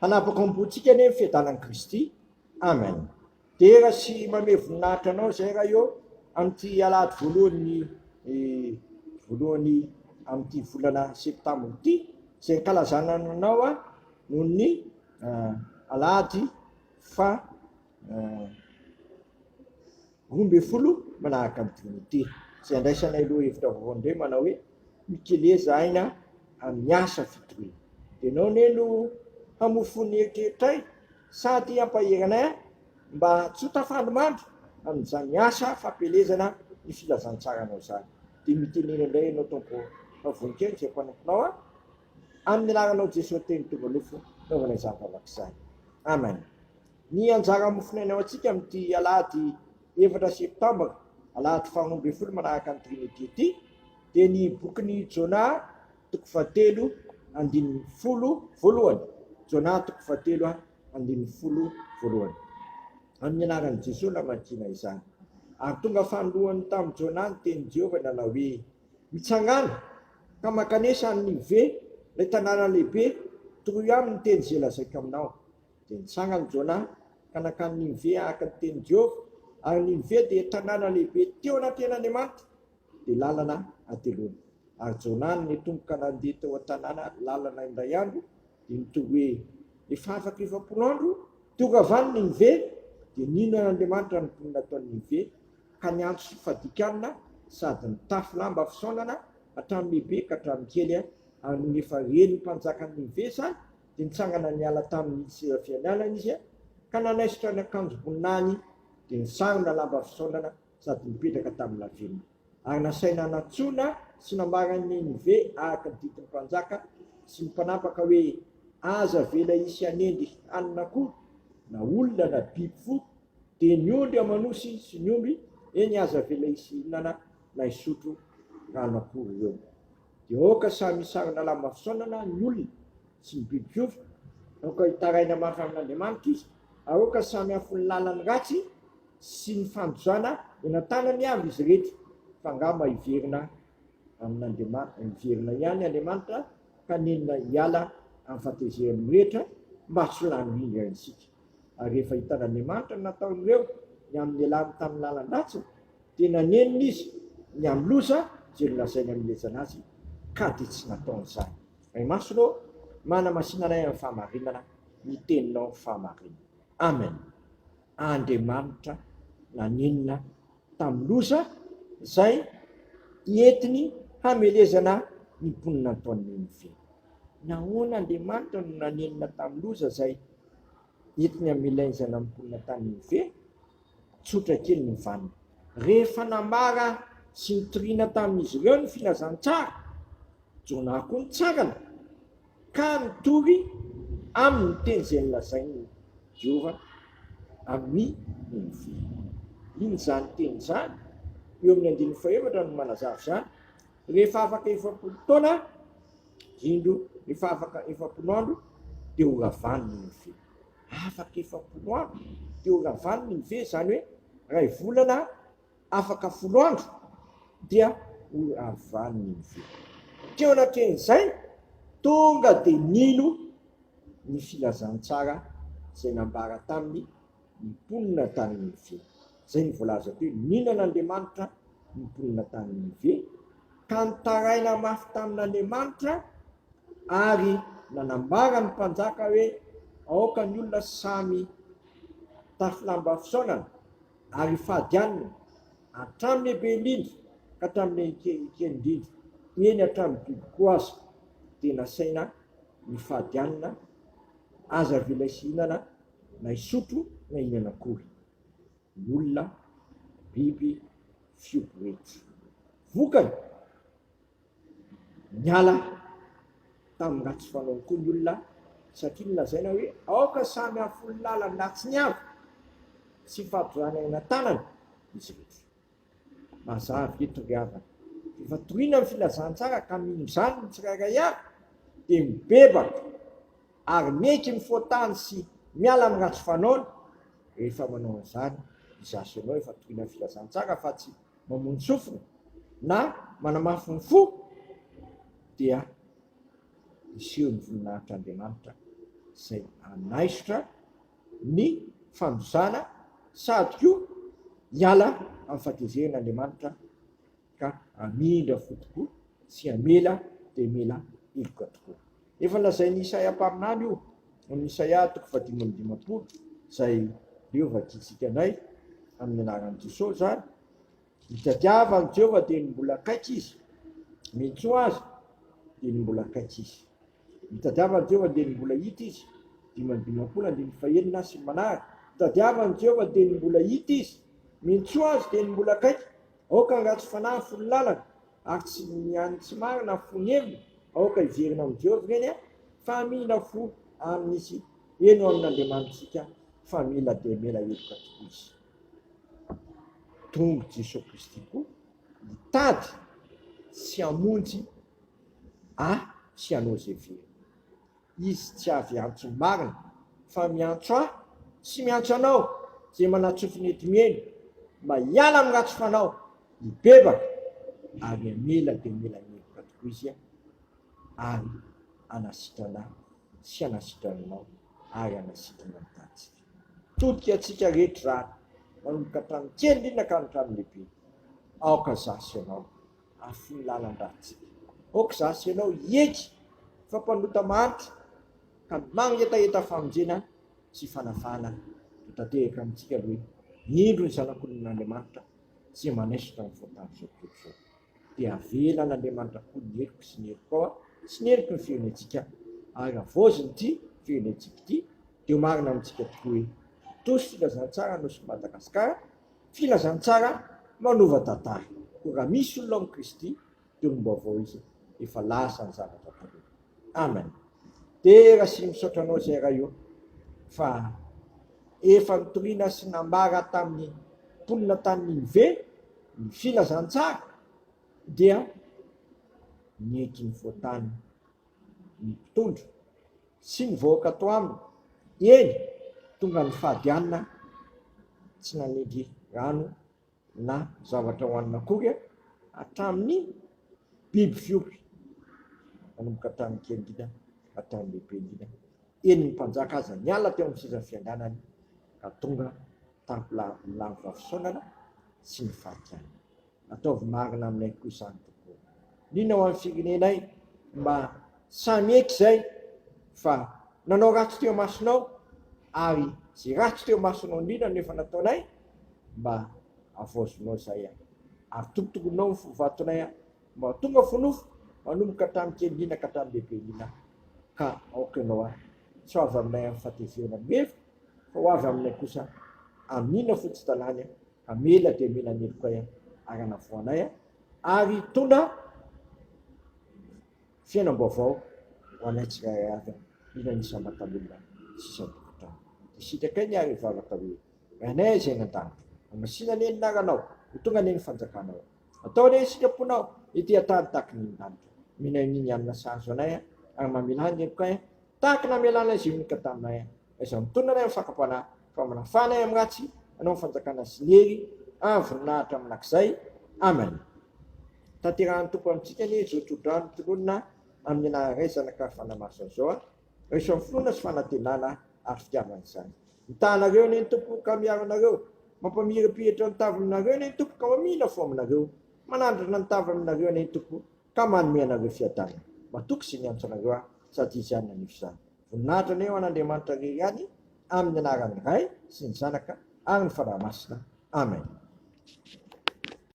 Hanapaka ao am-pontsika anie ny fiadanan'i Kristy. Amen. Dera sy mamehy voninahitra Anao izay Ray ô, amin'ity alahady voalohany voalohany amin'ity volana septambra ity, izay ankalazana Anao noho ny alahady fa 12 manaraka ny Trinite, izay andraisanay lohahevitra vaovao indray manao hoe Mikeleza aina amin'ny asa fitoriana. Dia Ianao anie no hamofoha ny eritreritray sady hampahery anay mba tsy ho tafandrimandry amin'izany asa fampielezana ny filazantsaranao izany. Dia mitenena indray Ianao Tompo ô, fa vonon-kena izay mpanomponao aho, amin'ny anaranao Jesoa Teny tonga nofo naovana izany vavaka izany. Amen. Ny anjara mofonaina ho antsika amin'ity alahady efatra septambra, alahady faharoa ambin'ny folo manaraka ny Trinite ity, dia ny bokin'i Jona toko fahatelo andininy 10 voalohany. Jona toko fahatelo andininy 10 voalohany. Amin'ny anaran'i Jesoa namakiana izany. Ary tonga fanindroany tamin'i Jona ny tenin'i Jehovah nanao hoe, Mitsangàna, ka mankanesa any Ninive, ilay tanàna lehibe, toroy aminy ny teny izay lazaiko aminao. Dia nitsangana i Jonà ka nankany Ninive araka ny tenin'i Jehovah, ary Ninive dia tanàna lehibe teo anatrehan'Andriamanitra, dia lalana hateloana. Ary Jonà nitomboka nandeha teo an-tanàna lalana indray andro, dia nitory hoe, Efa afaka 40 andro, tonga avy any Ninive, dia nino an'Andriamanitra ny mponina tao Ninive, ka niantso fadikanina sady nitafy lamba fisaonana hatramin'ny lehibe ka hatramin'ny kely, ary nony efa ren'ny mpanjakan'i Ninive izany, Dia nitsangana niala tamin' ny seza fiandrianany izy ka nanaisotra ny akanjo-boninahiny, dia nisarona lamba fisaonana sady nipetraka tamin' ny lavenona. Ary nasaina nantsoina sy nambaran' ny Ninive araka ny didin' ny mpanjaka sy ny mpanapaka hoe, Aza avela hisy hanendry hanina akory, na olona na biby fo, dia ny ondry aman' osy sy ny omby, eny, aza avela hisy hihinana na hisotro rano akory ireo. Dia aoka samy hisarona lamba fisaonana ny olona sy ny biby fiofa, aoka hitaraina mafy amin'Andriamanitra izy, ary aoka samy hahafoy ny lalany ratsy sy ny fandozana eny an-tanany avy izy rehetra, fa angamba hiverina amin'Andriamanitra, hiverina ihany Andriamanitra ka nenina hiala amin'ny fahatezerany mirehitra mba tsy ho lany ringa isika. Ary rehefa hitan'Andriamanitra ny nataon'ireo ny amin'ny nialany tamin'ny lalan-dratsiny, Dia nanenina izy ny amin'ny loza izay nolazainy hamelezana azy, ka dia tsy nataony izany. Ray Masina ô, manamasina anay amin'ny fahamarinana, ny Teninao fahamarinana. Amen. Andriamanitra nanenina tamin'ny loza izay entiny hamelezana ny mponina tao Ninive. Nahoana Andriamanitra no nanenina tamin'ny loza izay entiny hamelezana ny mponina tany Ninive? Tsotra kely ny vaniny. Rehefa nambara sy nitoriana tamin'izy ireo ny filazantsara, Jonah koa nitsangana ka nitory aminy ny teny izay nolazain'i Jehovah amin'i Ninive. Inona izany teny izany? Eo amin'ny andininy fahefatra no manazava izany. Rehefa afaka 40 taona, indro, rehefa afaka 40 andro, dia horavany Ninive. Afaka 40 andro dia ho ravany Ninive, izany hoe iray volana afaka 10 andro dia ho ravany Ninive. Teo anatrehan'izay, tonga dia nino ny filazantsara izay nambara taminy ny mponina tany Ninive. Izay no voalaza teo, nino an'Andriamanitra ny mponina tany Ninive, ka nitaraina mafy tamin'Andriamanitra ary nanambara ny mpanjaka hoe aoka ny olona samy hitafy lamba fisaonana ary hifady hanina, hatramin'ny lehibe indrindra ka hatramin'ny kely indrindra, eny hatramin'ny biby koa aza dia nasaina nifady hanina, aza avela hisy hihinana na hisotro na hihinana akory ny olona, biby fiompy rehetra. Vokany, Niala tamin'ny ratsy fanaony koa ny olona satria nolazaina hoe aoka samy hahafoy ny lalan-dratsiny avy sy fampizarana aina tanana izy rehetra. Mazava eto ry havana. Rehefa torina ny filazantsara ka mino izany ny tsirairay avy dia mibebaka ary miaiky ny fotany sy miala amin'ny ratsy fanaony. Rehefa manao an'izany izaho sy ianao efa torina ny filazantsara fa tsy mamono sofina na manamafy ny fo dia hiseho ny voninahitr'Andriamanitra. izay hanaisotra ny fandozana sady koa hiala amin'ny fahatezerana Andriamanitra ka hamindra fo tokoa sy hamela dia hamela heloka tokoa. Efa lazain'i Isaia mpaminany io, amin'ny Isaia toko fahadimy amby 50, izay leo vakintsika indray amin'ny anaran'i Jesosy izany. Mitadiava an'i Jehovah dia ny mbola akaiky izy, miantsoa azy dia ny mbola akaiky izy. Mitadiava an'i Jehovah dia ny mbola hita izy, 55 andininy fahenina sy ny manaraka. Mitadiava an'i Jehovah dia ny mbola hita izy, miantsoa azy dia ny mbola akaiky. Aoka ny ratsy fanahy fony lalana, ary tsy ny an'ny tsy marina fony heviny, aoka hiverina amin'i Jehovah ireny, fa hamihina fo aminy izy, eny ho amin'Andriamanitsika, fa mila dia mila heloka tokoa izy. Tonga Jesoa Kristy koa hitady sy hamonjy ahy sy anao izay very. Izy tsy avy hiantso ny marina, fa miantso ahy sy miantso anao izay manatsofina eto mihaino, mba hiala amin'ny ratsy fanao, hibebaka, ary hamela dia hamela ny heloka tokoa Izy, ary hanasitrana ahy sy hanasitrana anao ary hanasitrana ny tanintsika. Todika antsika rehetra izany, manomboka hatramin'ny kely indrindra ka hatramin'ny lehibe. Aoka izaho sy ianao hahafoy ny lalan-dratsika. Aoka izaho sy ianao hieky fa mpanota mahantra ka mangetaheta famonjena sy fanafahana ho tanteraka amintsika aloha hoe, Indro ny Zanak'olon'Andriamanitra izay manaisotra ny fahotan'izao tontolo izao. Dia avelan'Andriamanitra koa ny heloko sy ny helokao sy ny heloky ny firenentsika ary havaoziny ity firenentsika ity dia ho marina amintsika tokoa hoe tosy filazantsara Nosy Madagasikara Filazantsara manova tantara. Koa raha misy olona ao amin'i Kristy dia olom-baovao izy, efa lasa ny zavatra taloha. Amen. Dera sy misaotra anao izay Ray ô fa efa nitoriana sy nambara tamin'ny mponina tany Ninive ny filazantsara dia nentin'ny voatany ny mpitondra sy ny vahoaka tao aminy, eny, tonga nifady hanina tsy nanindry rano na zavatra hohanina akory hatramin'ny biby fiompy, nanomboka hatramin'ny kely indrindra hatramin'ny lehibe indrindra, eny ny mpanjaka aza niala teo amin'ny seza fiandrianany ka tonga tampilava fisaonana sy nifady hanina. Ataovy marina aminay koa izany Tompo ô. Indrindra ho an'ny firenenay mba samy eky izay fa nanao ratsy teo imasonao ary izay ratsy teo imasonao indrindra no efa nataonay mba havaozinao izay ary torotoroinao ny fo vatonay mba ho tonga fo nofo manomboka hatramin'ny kely indrindra ka hatramin'ny lehibe indrindra ka aoka ianao ary tsy ho avy aminay amin'ny fahatezerana mihevoka fa ho avy aminay kosa amin'inona fo tsy talany Hamela dia hamela ny helokay ary hanavoa anay ary hitondra fiainam-baovao ho anay tsirairay avy, indrindra ny isam-batan'olona sy isan-tokantrano. Dia sitrakay ny ary hivavaka hoe, Rainay izay any an-danitra, hamasina anie ny anaranao, ho tonga anie ny fanjakanao. Atao anie ny sitraponao ety an-tany tahaka ny any an-danitra. Omenay ny hanina sahaza anay ary mamelà ny helokay tahaka ny namelanay izay meloka taminay. Aiza mitonona anay amin'ny fakam-panahy, fa manafà anay amin'ny ratsy, hanao ny fanjakana sy ny hery, ary voninahitra mandrakizay. Amen. Tanterahan'ny Tompo amintsika anie izao tsodrano tononina amin'ny anaran'ny Ray, Zanaka ary Fanahy Masina izao a. Raiso amin'ny finoana sy fanantenana ary fitiavana izany. Mitaha anareo anie ny Tompo ka miaro anareo. Mampamirapiratra ny tava aminareo anie ny Tompo ka mamihina fo aminareo. Manandratra ny tava aminareo anie ny Tompo ka manome anareo fiadanana. Matoky izay niantso anareo aho sady Izy ihany nanefy izany. Voninahitra anie ho an'Andriamanitra irery ihany, amin'ny anaran'ny Ray sy ny Zanaka ary ny Fanahy Masina. Amen.